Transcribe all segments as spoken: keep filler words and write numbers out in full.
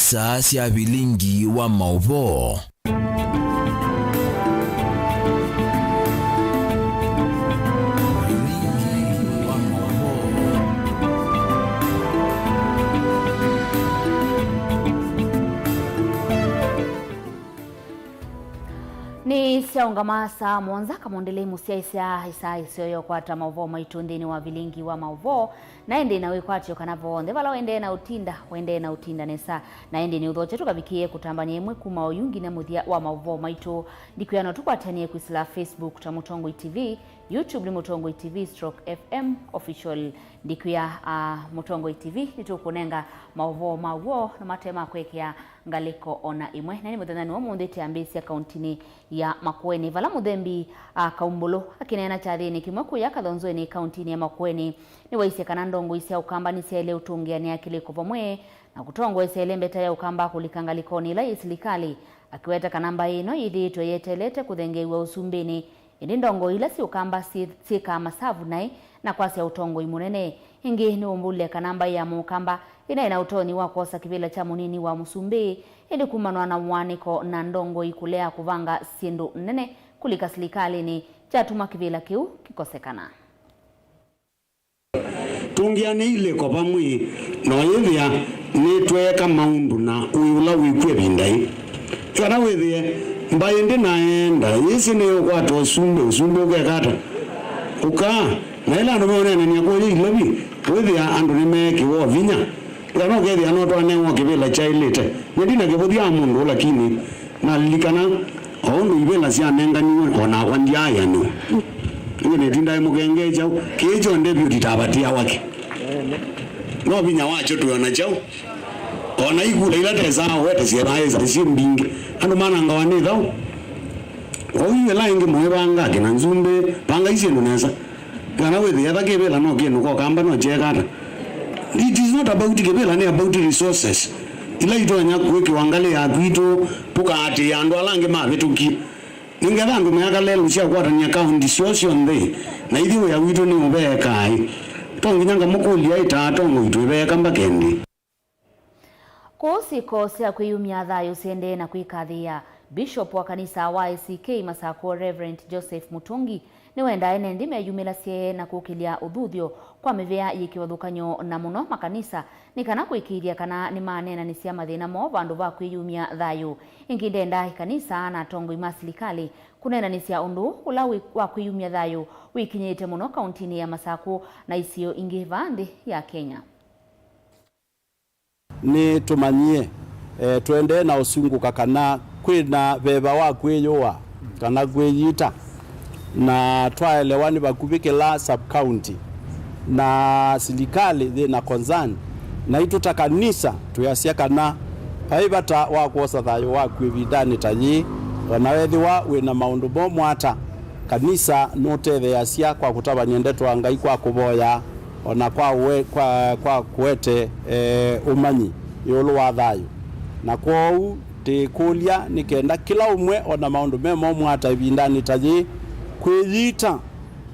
Saa sya vilingi wa maũvoo. Nĩ syaũngama saa mũonza kamũndĩlĩ mũsyaĩsya ĩsaa ĩseo ya ũkwata maũvoo maitũ nthĩnĩ wa vilingi wa maũvoo. Na ĩndĩ na wĩkwatyo kana vonthe vala ũendee na ũtinda, ũendee na ũtinda nesa. Na ĩndĩ nĩ ũthokye tũkavikĩe kũtambany'a ĩmwe kuma oyu nginya mũthya wa maũvoo maitũ. Ndikwĩa no tũkwatanie kwĩsĩla Facebook ta Mũtongoi T V, YouTube nĩ Mũtongoi T V stroke F M official. Ndikwĩa, ah, Mũtongoi T V nĩtũkũnenga maũvoo ma w'o na mate ma kwekea ngalĩko o na ĩmwe. Na nĩ mũthenya nĩ ũmũnthĩ twambĩĩsya kauntinĩ ya Makueni, vala mũthembi, a, Kaumbũlũ akĩneena kyathĩnĩ kĩmwe kũya Kathonzweni kauntinĩ ya Makueni, nĩwaisye kana ndongoi sya Ũkamba nĩsyaĩle ũtũngĩanĩa kĩlĩko vamwe na kũtongoesya ĩlembeta ya Ũkamba kũlika ngalĩkonĩ ĩla yĩ silikalĩ, akĩweta kana mbaĩ ĩno yĩthĩĩtwe yeteelete kũthengeew'a ũsumbĩnĩ, ĩndĩ ndongoi ila syĩ Ũkamba syĩ-, syĩkaa masavu naĩ na kwasya ũtongoi mũnene. Ĩngĩ nĩwũmbũlile kana mbaĩ ya Mũkamba ĩnaĩ na ũtonyi wa kwosa kĩvĩla kya mũnini wa mũsumbĩ, ĩndĩ kumanwa na mũaanĩko na ndongoi kũlea kũvanga syĩndũ nene kũlika silikalĩnĩ kyatuma kĩvĩla kĩu kĩkosekana. Tũngĩanĩe ilĩko vamwe, no yĩthĩa nĩtweeka maũndũ na ũĩ ũla wĩ kw'o ĩvinda yĩĩ. Kana wĩthĩe mbaĩ ndĩnaenda, yĩsĩ nĩyũkwata ũsumbĩ, ũsumbĩ ũkeka ata? Ũkaa, na ĩla andũ meũneenany'a kũya Ilovi, wĩthĩa andũ nĩmeekĩwa vinya. Kana ũkethĩa no twanewa kĩvĩla kyaĩlĩte. Nyie ndina kĩvũthya mũndũ, lakini nalilikana o ũndũ ivĩla syanenganiwe, o nakwa ndyaaĩanĩwa. Nĩngĩ nĩtindae mũkengee kyaũ, kĩĩ kyo ndevyũti tavatĩa wake. No vinya wakyo twĩona kyaũ. O na ikula ila tesaa ũwete syĩthaa ĩsa syĩ mbingĩ. Andũ manangawa nĩ thaũ. Kwoou yu ĩla ĩngĩ mũĩvanga akĩna Nzumbĩ, vangai syĩndũ nesa. Kana wĩthĩe etha kĩvĩla no kĩndũ ko Kamba no kyeka ata. It is not about kĩvĩla, nĩ about resources. Ila itonya kwĩkĩwa ngalĩ ya kwitũ, tũkaatĩĩa andũ ala angĩ mavĩtũkie. Nĩngetha andũ meaka lelũ sya kũkwatany'a kaũnti syoo syonthe, na ithyĩ wĩa witũ nĩ ũveekaĩ. To nginya ngamũkũlya ĩtaa tongoi twĩveeka mbaka ĩndĩ. Kũu syĩko sya kwĩyumya thayũ siendee na kwĩkathĩĩa, Bishop wa kanisa wa A C K Masakũ, Reverend Joseph Mutungi, nĩwendaa ene nthĩ meyumĩlasye na kũkĩlya ũthuthyo kwa mĩvĩa yĩ kĩvathũkany'o, na mũno makanisa, nĩ kana kũĩkĩĩthya kana nĩmaneenanĩsya mathĩna moo vandũ va kwĩyumya thayũ. Ĩngĩ ndendaa ĩkanisa na atongoi ma silikalĩ kũneenanĩsya ũndũ ũla wĩ, wa kwĩyumya thayũ wĩkinyĩte mũno kauntinĩ ya Masakũ na isio ingĩ vaa nthĩ ya Kenya. Nĩtũmanyie, eh, tũendee na ũsungũka kana kwĩ na veva wa kwĩyũa kana kwĩyita, na twaelewa nĩ vakuvĩ kĩla sub-county na silikalĩ yĩ na concern, naitũ ta kanisa twĩasya kana vai vata wa kwosa thayũ waku ĩvindanĩ ta yĩĩ, o na wethĩwa wĩ na maũndũ momũ ata. Kanisa nũtetheeasya kwa kũtavany'a ndeto ya Ngai, kwa kũvoya, o na kwa ũe-, kwa, kwa kũete, eh, ũmanyi ĩũlũ wa thayũ. Na kwoou, ndĩkũlya nĩ kenda kĩla ũmwe one maũndũ me momũ ata ĩvindanĩ ta yĩĩ. Kwĩyita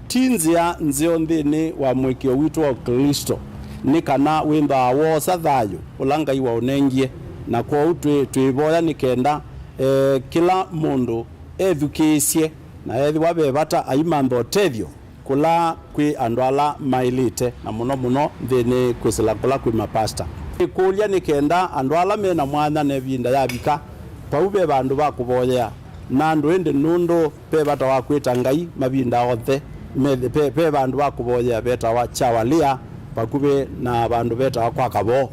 ti nzĩa nzeo nthĩnĩ wa mũĩkĩĩo witũ wa Ũklĩsto, nĩ kana wĩthĩawa woosa thayũ ũla Ngai waũnengie. Na kwoou twĩ-, twĩvoya nĩ kenda, eh, kĩla mũndũ ethukĩĩsye, na ethĩwa ve vata, aimantha ũtethyo kũla kwĩ andũ ala maĩlĩte, na mũno mũno nthĩnĩ kwĩsĩla kũla kwĩ mapasta. Nĩkũlya nĩ kenda andũ ala me na mwanya na ĩvinda yavika, vau ve vandũ va kũvoyea, na andũ ĩndĩ nũndũ ve vata wa kwĩta Ngai mavinda onthe, me-, ve, ve vandũ va kũvoyea vetawa Chawalĩa, vakuvĩ na vandũ vetawa kwa Kavoo.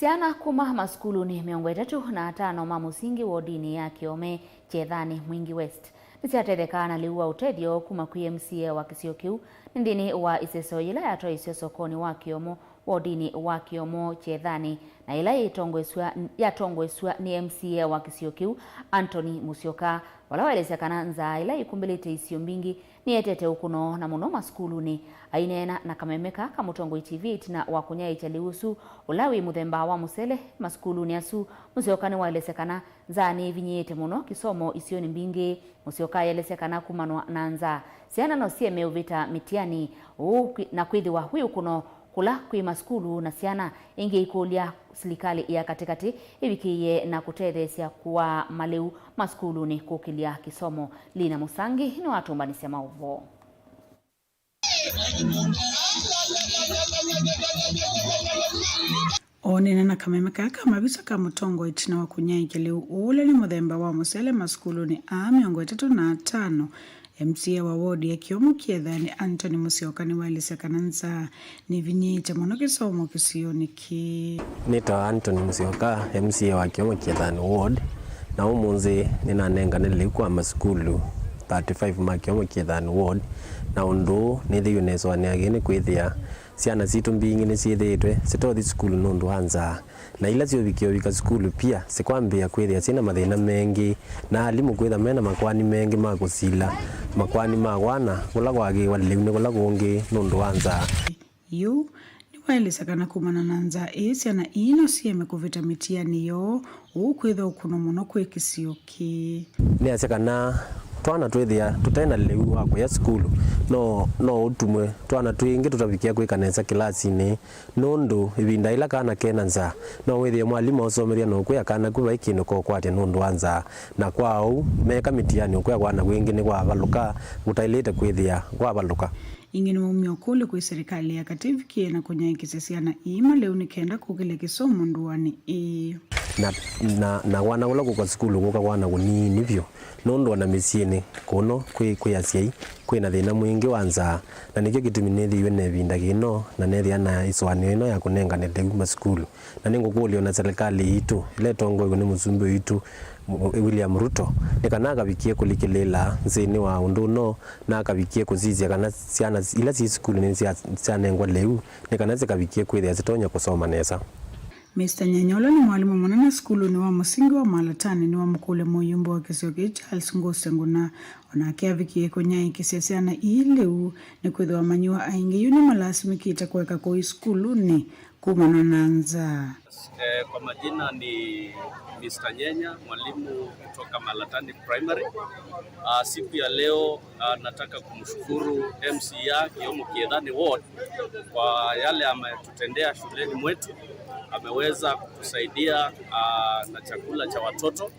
Syana kuma masukulunĩ mĩongo ĩtatũ na atano ma mũsingi wodinĩ ya Kĩome, Kyethanĩ, Mwingi West, nĩsyatethekaa na lĩu wa ũtethyo kuma kwĩ M C A wa kĩsio kĩu nĩ nthĩnĩ wa ĩseso yĩla yatwaĩswe sokonĩ wa Kĩomo, wodinĩ wa Kĩomo, Kyethanĩ, na ĩla yĩtongoesw'a, yatongoesw'a nĩ M C A wa kĩsio kĩu, Anthony Musyoka, vala waelesya kana nzaa ĩla yĩkumbĩlĩte isio mbingĩ nĩyĩetete ũkũno, na mũno masukulunĩ. Aineena na kameme kaa ka Mũtongoi T V ĩtina wa kũnyaĩĩkya lĩu ũsu ũla wĩ mũthemba wa mũsele masukulunĩ asu, Mũsyoka nĩwaelesya kana nzaa nĩĩvinyĩĩte mũno kĩsomo isionĩ mbingĩ. Mũsyoka aelesya kana kumanwa na nzaa, syana no syĩeme ũvĩta mĩtiani, ũu kwĩ-, na kwĩthĩwa wĩ ũkũno kũla kwĩ masukulu na syana. Ĩngĩ ikũlya silikalĩ ya katĩkatĩ ĩvikĩĩe na kũtetheesya kũaa malĩu masukulunĩ kũkĩlya kĩsomo. Lina Mũsangi nĩwatũmbanĩsya maũvoo. Oonene na kameme kaa ka mavisa ka mũtongoi ĩtina wa kũnyaĩĩkya lĩu ũla nĩ mũthemba wa mũsele masukulunĩ aa mĩongo ĩtatũ na atano, M C A wa ward ya Kĩomo Kĩethanĩ, Anthony Mũsyoka, nĩwaelesya kana nzaa nĩvinyĩĩte mũno kĩsomo kĩsionĩ kĩĩ. Nĩtawa Anthony Mũsyoka, M C A wa Kĩomo Kĩethanĩ ward, na ũmũnthĩ nĩnanengane lĩu kwa masukulu thirty-five ma Kĩomo Kĩethanĩ ward, na ũndũ ũũ nĩthĩiwe nesũanĩa kĩĩ nĩ kwĩthĩa syana sitũ mbingĩ nĩsyĩthĩĩtwe sitothi sukulu nũndũ wa nzaa. Na ila syũvikie ũvika sukulu pia sikwambĩĩa kwĩthĩa syĩna mathĩna mengĩ, na alimũ kwĩtha mena makoani mengĩ ma kũsila makoani ma kwana kũla kwakĩĩwa lĩu nĩ kũla kũngĩ nũndũ wa nzaa. Yu nĩwaelesya kana kumana na nzaa ĩĩ, syana ii no sieme kũvĩta mĩtiani yoo, ũu kwĩtha ũkũno mũno kwĩ kĩsio kĩĩ. Nĩasya kana twana twĩthĩa tũte na lĩu wa kũya sukulu, no, no ũtumwe twana twingĩ tũtavikĩa kwĩka nesa kĩlasinĩ. Nũndũ ĩvinda yĩla kana ke na nzaa, no wĩthĩe mwalimũ aũsomethya na ũkwĩa kana ku vai kĩndũ kokwatya nũndũ wa nzaa, na kwa ũu meeka mĩtiani ũkwĩa kwana kwingĩ nĩkwavalũka kũtaĩlĩte kwĩthĩa kwavalũka. Ĩngĩ nĩwaumya ũkũlyo kwĩ silikalĩ ya katĩ ĩvikĩe na kũnyaĩĩkĩsya syana ii malĩu nĩ kenda kũkĩlya kĩsomo ndũanĩ ĩĩ. Na, na, na kwana kũla kũka sukulu kũka kwana kũnini vyũ. Nũndũ o na mĩsyĩnĩ kũno kwĩ, kwĩ asyai kwĩ na thĩna mwingĩ wa nzaa, na nĩkyo kĩtumi nĩthĩiwe na ĩvinda kĩno na nethĩa na ĩsũanĩo ĩno ya kũnengane lĩu masukulu. Na nĩngũkũlya o na silikalĩ yitũ ĩla ĩtongoew'e nĩ mũsumbĩ witũ, William Ruto, nĩ kana akavikie kũlikĩlĩĩla nzĩnĩ wa ũndũ ũno, na akavikie kũsisya kana syana ila syĩ sukulu nĩsya-, syanengwa lĩu, nĩ kana sikavikie kwĩthĩa sitonya kũsoma nesa. Mister Nyanya, ũla nĩ mwalimũ mũnene sukulunĩ wa mũsingi wa Malatani, nĩwamũkũlya mũyumbe wa kĩsio kĩĩ Charles Ngũsengũna, o nake avikie kũnyaĩĩkĩsya syana ii lĩu, nĩkwĩthĩwa amanyĩw'a aingĩ yu nĩmalasimĩkĩte kũeka kũi sukulunĩ kumana na nzaa. Eh, kwa majina ni Mister Nyenya, mwalimu kutoka Malatani Primary. Ah, siku ya leo, ah, nataka kumshukuru M C A Kĩomo Kĩethani Ward kwa yale ametutendea shuleni mwetu. Ameweza kutusaidia, ah, na chakula cha watoto,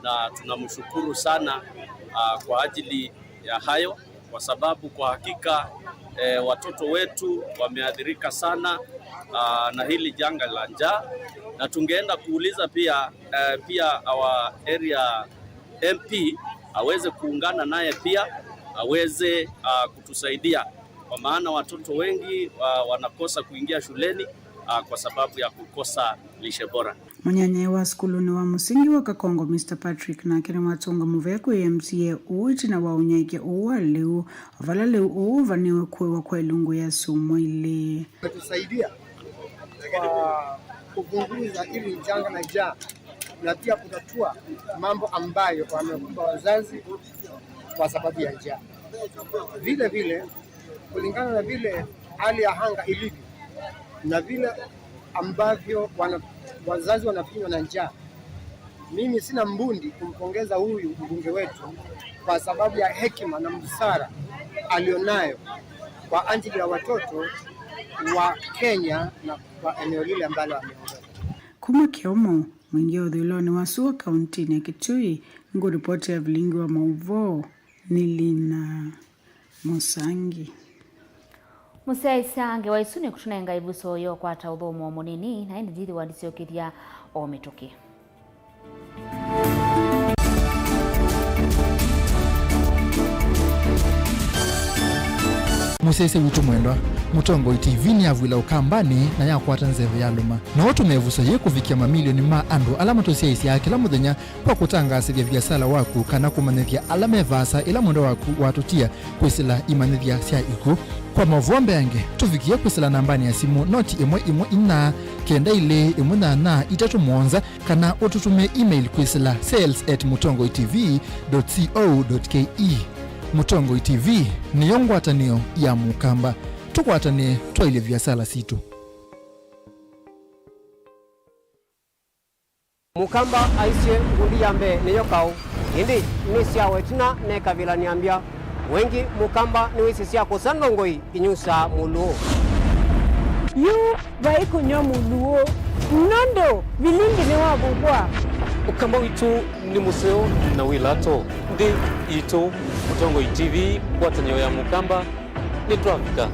na tunamshukuru sana, ah, kwa ajili ya hayo, kwa sababu kwa hakika, eh, watoto wetu wameathirika sana, ah, na hili janga la njaa, na tungeenda kuuliza pia, eh, pia our area M P aweze kuungana naye pia, aweze, ah, kutusaidia, kwa maana watoto wengi, ah, wanakosa kuingia shuleni, ah, kwa sababu ya kukosa lishe bora. Mũnyanyae wa sukulunĩ wa mũsingi wa Kakongo, Mister Patrick, nake nĩwatũnga mũvea kwĩ M C A ũũ ĩtina wa ũnyaĩĩkya ũũ wa lĩu, o vala lĩu ũũ ũvanĩwe kũĩwa kwa ilungu ya syumwa ilĩ. Umetusaidia kwa kupunguza hili janga la njaa na pia kutatua mambo ambayo wamekumba wazazi kwa sababu ya njaa. Vile vile, kulingana na vile hali ya anga ilivyo na vile ambavyo wana-, wazazi wanafinywa na njaa, mimi sina mbundi kumpongeza huyu mbunge wetu kwa sababu ya hekima na busara alionayo kwa ajili ya watoto wa Kenya na kwa eneo lile ambalo ameongoza. Kuma Kĩomo, Mwingĩ ũthũĩlonĩ wa sua kauntinĩ ya Kitui, ngũripoti ya vilingi wa maũvoo nĩ Lina Mũsangi. Mũsyaĩĩsya ngewa isu nĩkũtũnenga ĩvuso ya ũkwata ũthũmũo mũnini, na ĩndĩ ndithĩwa ndisyokethya o mĩtũkĩ. Mũsyaĩĩsya witũ mwendwa, Mũtongoi T V nĩyavw'ĩla Ũkambanĩ na yakwata nzeve yalũma. No ũtũme ĩvuso yĩĩ kũvikĩa mamilioni ma andũ ala matũsyaĩĩsyaa kĩla mũthenya kwa kũtangaasĩthya viasala waku kana kũmanyĩthya ala me vaasa ĩla mwendwa waku watũtia kwĩsĩla imanyĩthya sya ikw'ũ. Kwa maũvoo mbeange, tũvikĩe kwĩsĩla nambanĩ ya simũ noti ĩmwe ĩmwe inya kenda ilĩ ĩmwe nyanya itatũ mũonza, kana ũtũtũmĩe email kwĩsĩla sales at mũtongoi T V dot co dot K E. Mũtongoi T V nĩyo ngwatanĩo ya Mũkamba. Tũkwatanĩe twaĩlye viasala sitũ. Mũkamba aisye ngundi ya mbee nĩyo kaũ, ĩndĩ nĩ syawa ĩtina neka vĩlanĩa mbya. Wengĩ Mũkamba nĩwĩsĩ sya kũsa ndongoi inyusaa mũlũũ. Yu vai kũnyw'a mũlũũ, nũndũ vilingi nĩwavuvwa. Ũkamba witũ nĩ mũseo na wĩ lato. Nthĩ yitũ, Mũtongoi T V, ngwatanĩo ya Mũkamba, nĩtwavika.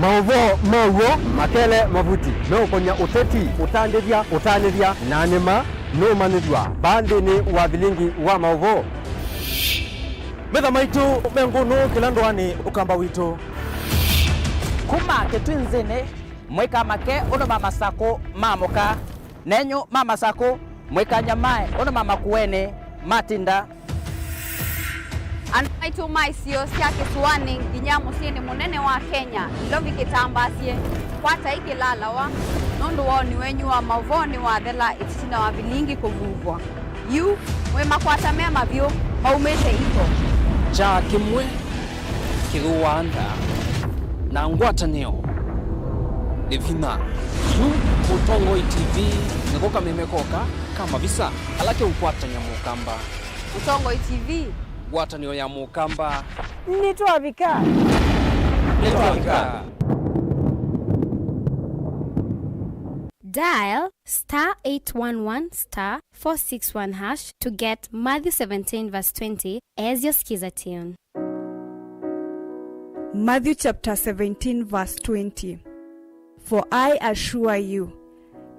Maũvoo ma w'o makele mavuti meũkonya ũteti, ũtandĩthya, ũtanĩthya, na nĩma nũũmanyĩthw'a vaa nthĩnĩ wa vilingi wa maũvoo. Metha maitũ me ngũnũ kĩla ndũanĩ Ũkamba witũ. Kuma Kĩtwinzĩnĩ, mũikamake ũndũ ma Masakũ maamũka, nenyu ma Masakũ mũikanyamae ũndũ ma Makueni matinda. Andũ maitũ ma isio sya kĩsũanĩ nginya mũsyĩnĩ mũnene wa Kenya, Nairobi kĩtambaasye, kwatai kĩlalawa, nũndũ woni wenyu wa maũvoo nĩwathela ĩtina wa vilingi kũvuvwa. Yu, mwĩ makwata me mavyũ maumĩte iko. Kyaa kĩmwe kĩthũaa ndaa, na ngwatanĩo nĩ vinya. Yu Mũtongoi T V nĩko kameme koka ka mavisa kala keũkwatany'a Mũkamba. Mũtongoi T V. Ngwatanĩo ya Mũkamba. Nĩtwavika. Nĩtwavika. Dial star eight one one star four six one hash to get Matthew seventeen verse twenty as your skiza tune. Matthew chapter seventeen verse twenty. For I assure you,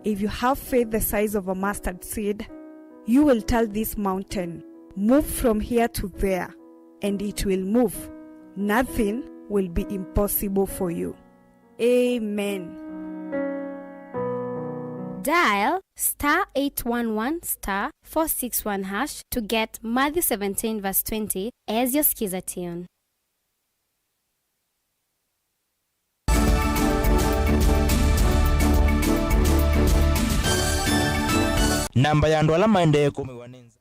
if you have faith the size of a mustard seed, you will tell this mountain, "Move from here to there," and it will move. Nothing will be impossible for you. Amen. Dial star eight one one star four six one hash to get Matthew seventeen verse twenty as your skiza tune. Namba ya andũ ala maendee kũmĩwa nĩ nza.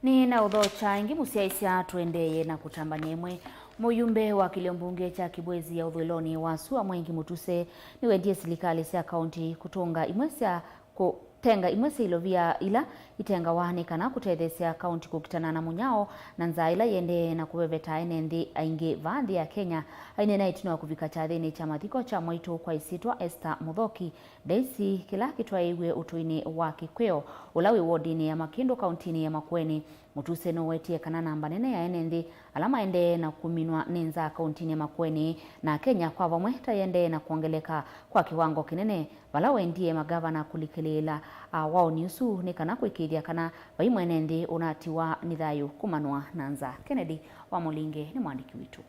Nĩ na ũthokya ĩngĩ mũsyaĩĩsya, tũendeeye na kũtambany'a ĩmwe. Mũyumbe wa kĩlio mbunge kya Kibwezi ya ũthũĩlonĩ wa sua Mwengi Mũtuse nĩwendie silikalĩ sya kaunti kũtũnga imwe sya kũtenga imwe sya ilovia ila itengawa nĩ kana kũtetheesya kaunti kũkitana na mũnyao na nzaa ĩla ĩendee na kũveveta ene nthĩ aingĩ vaa nthĩ ya Kenya. Aineena ĩtina wa kũvika kyathĩnĩ kya mathiko kya mwaitũ kwa ĩsyĩtwa Esther Mũthoki, Daisy, kĩla kĩtwaĩĩw'e ũtũinĩ wa Kĩkweo, ũla wĩ wodinĩ ya Makĩndũ, kauntinĩ ya Makueni. Mũtuse nũwetie kana namba nene ya ene nthĩ ala maendee na kũminwa nĩ nzaa kauntinĩ ya Makueni na Kenya kwa vamwe ta yĩendee na kwongeleka kwa kĩwango kĩnene, vala wendie magavana kũlikĩlĩĩla, a, waũni ũsu nĩ kana kũĩkĩĩthya kana vai mwene nthĩ ũnatiwa nĩ thayũ kumanwa na nzaa. Kennedy wa Mũlinge nĩ mwandĩki witũ.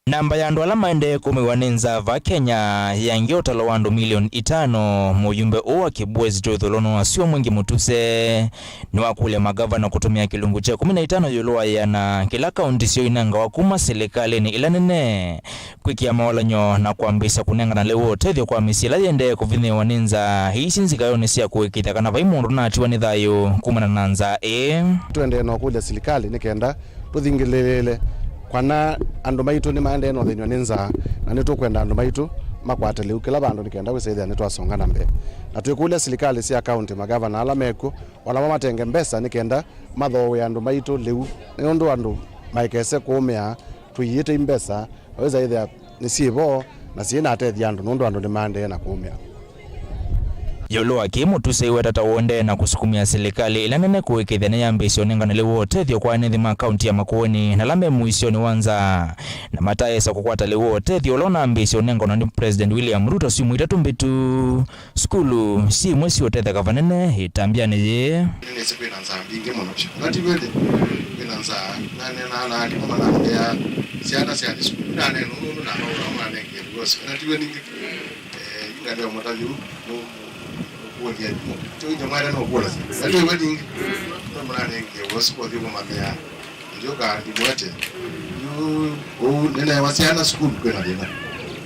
Namba ya andũ ala maendee kũmĩwa nĩ nzaa vaa Kenya yaingie ũtalo wa andũ milioni itano. Mũyumbe ũũ wa Kibwezi kya ũthũĩlonĩ wa sua Mwengi Mũtuse nĩwakũlya magavana kũtũmĩa kĩlungu kya ĩkũmi na itano ĩũlũ wa ĩana kĩla kaunti syoo inengawa kuma silikalĩnĩ ĩla nene kwĩkĩa maũlany'o na kwambĩĩsya kũnengana lĩu wa ũtethyo kwa mĩsyĩ ĩla yĩendee kũvinyĩĩwa nĩ nzaa. Ii syĩ nzikayonĩ sya kũĩkĩĩthya kana vai mũndũ ũnatiwa nĩ thayũ kumana na nzaa ĩĩ. Tũendee na ũkũlya silikalĩ nĩ kenda tũthingĩlĩĩle kana andũ maitũ nĩmaendee na ũthĩnw'a nĩ nzaa, na nĩtũkwenda andũ maitũ makwate lĩu kĩla vandũ nĩ kenda wĩsa ĩthĩa nĩtwasonga na mbee. Na twĩkũlya silikalĩ sya kaunti, magavana ala mekw'o, o namo matenge mbesa nĩ kenda mathooe andũ maitũ lĩu, nĩ ũndũ andũ maikese kũũmĩa tũiĩtei mbesa, na wĩsa ĩthĩa nĩsyĩ vo na syĩnatethya andũ, nũndũ andũ nĩmaendee na kũũmĩa. Ĩũlũ wa kĩĩ, Mũtuse aiweta ta ũendee na kũsukumĩa silikalĩ ĩla nene kũĩkĩĩthya nĩyambĩĩsya ũnengane lĩu wa ũtethyo kwa ene nthĩ ma kaunti ya Makueni na ala me mũisyonĩ wa nzaa na mataesa kũkwata lĩu wa ũtethyo ũla ũnambĩĩsya ũnenganwa nĩ President William Ruto syumwa itatũ mbĩtu. Sukulu syĩ imwe siũtetheka vanene ĩtambyanĩ yĩĩ. Nĩnĩsĩ kwĩna nzaa mbingĩ mũno vyũ. Kana ti kwĩthĩ? Kwĩna nzaa. Naneenaa na alimũ manambĩa syana syathi sukulu. Naneenaa nũndũ namaũla manengie divorce. Kana ti w'o ningĩ? Eh, yu ngalea ũmũtavya ũu, nũ-, nũkũlya alimũ. Tyo inyia mwaĩle nũkũlasya. Kana ti w'o ningĩ? Nũndũ manengie ũsu kothi ũkũmamĩa. Ndio ka ndimwete. Yu, ũu, nĩnewa syana sukulu kwĩna thĩna.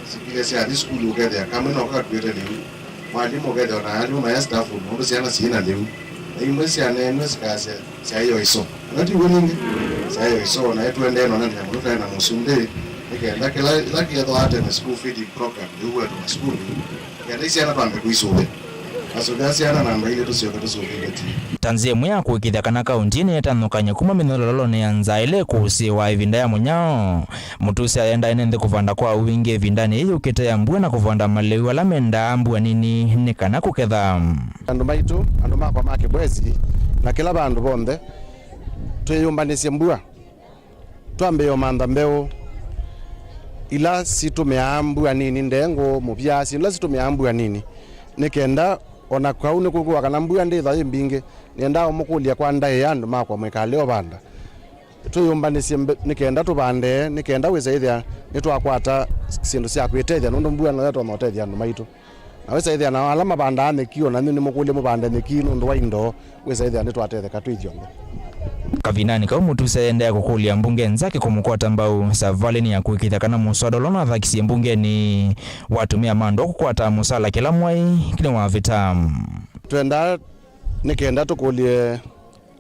Sikile syathi sukulu ũkethĩa kamwe no katuĩte lĩu. Mwalimũ ũkethĩa ona alimũ maya staff nũndũ syana syĩ na lĩu. Na imwe syaneenwe sikasya syaĩo iso. Kana ti w'o ningĩ? Syaĩo iso, na ĩtũendee nonanĩa mũno twaĩ na mũsumbĩ. Nĩ kenda kĩla, kĩla kĩethwa tene school feeding program, lĩu wetũ masukulu. Kenda isyana twambe kũisũvĩa. Asũvĩa syana na andũ aitũ tũsyoke tũsũvĩe ti. Ta nzĩa ĩmwe ya kũĩkĩĩthya kana kaũntĩ ĩno nĩyetanũkany'a kuma mĩnyololonĩ ya nzaa ĩla ĩkũsĩĩwa ĩvinda ya mũnyao, Mũtũsi ayenda ene nthĩ kũvanda kwa wingĩ ĩvindanĩ yĩĩ yũkĩte ya mbua na kũvanda malĩu ala mendaa mbua nini nĩ kana kũketha. Andũ maitũ, andũ makwa ma Kĩbwesi, na kĩla vandũ vonthe, twĩyũmbanĩsye mbua. Twambĩĩe ũmantha mbeũ ila sitũmĩaa mbua nini, ndengũ, mũvya, syĩndũ ila sitũmĩaa mbua nini, nĩ kenda o na kau nĩkũkwĩwa kana mbua ndĩĩthwa yĩ mbingĩ, nĩendaa ũmũkũlya kwa ndaĩa andũ makwa mwĩkale ũvanda. Twĩyũmbanĩsye mbe-, nĩ kenda tũvande, nĩ kenda wĩsa ĩthĩa nĩtwakwata syĩndũ sya kwĩtethya, nũndũ mbua noyo ĩtonya ũtethya andũ maitũ. Na wĩsa ĩthĩa nao ala mavandaa nyeki, o nanyu nĩmũkũlye mũvande nyeki nũndũ wa indo, wĩsa ĩthĩa nĩtwatetheka twĩ ithyonthe. Kavindanĩ kau, Mũtũsi aendeea kũkũlya mbunge nzake kũmũkwata mbau savalĩnĩ ya kũĩkĩĩthya kana mũswada ũla ũnathakisye mbungenĩ wa atumĩa ma ndũa kũkwata mũsala kĩla mwai nĩwavĩta. Twendaa nĩ kenda tũkũlye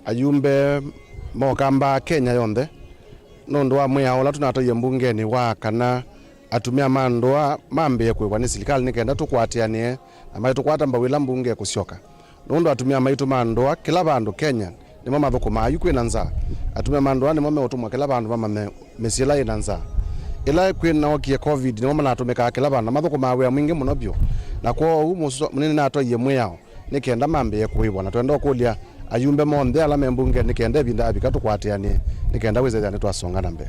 ayumbe ma Ũkamba Kenya yonthe, nũndũ wa mwĩao ũla tũnatwaie mbungenĩ wa kana atumĩa ma ndũa mambĩĩe kũĩvwa nĩ silikalĩ nĩ kenda tũkwatĩanĩe na maitũkwata mbau ĩla mbunge ĩkũsyoka. Nũndũ atumĩa maitũ ma ndũa kĩla vandũ Kenya nĩmo mathũkũmaa yu kwĩna nzaa. Atumĩa ma ndũa nĩmo meũtũmwa kĩla vandũ mamanye mĩsyĩ ĩla yĩna nzaa. Ĩla kwĩnookie covid nĩmo manatũmĩkaa kĩla vandũ, na mathũkũmaa wĩa mwingĩ mũno vyũ. Na kwoou mũso-, nĩnatwaie mwĩao nĩ kenda mambĩĩe kũĩvwa, na twenda ũkũlya ayumbe monthe ala me mbunge nĩ kenda ĩvinda yavika tũkwatĩanĩe nĩ kenda wĩsethĩa nĩtwasonga na mbee.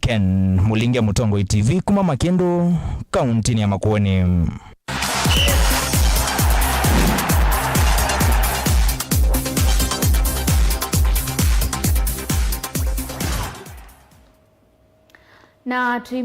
Ken Mũlinge, Mũtongoi T V, kuma Makĩndũ, kaũntĩnĩ ya Makueni. Na tũi-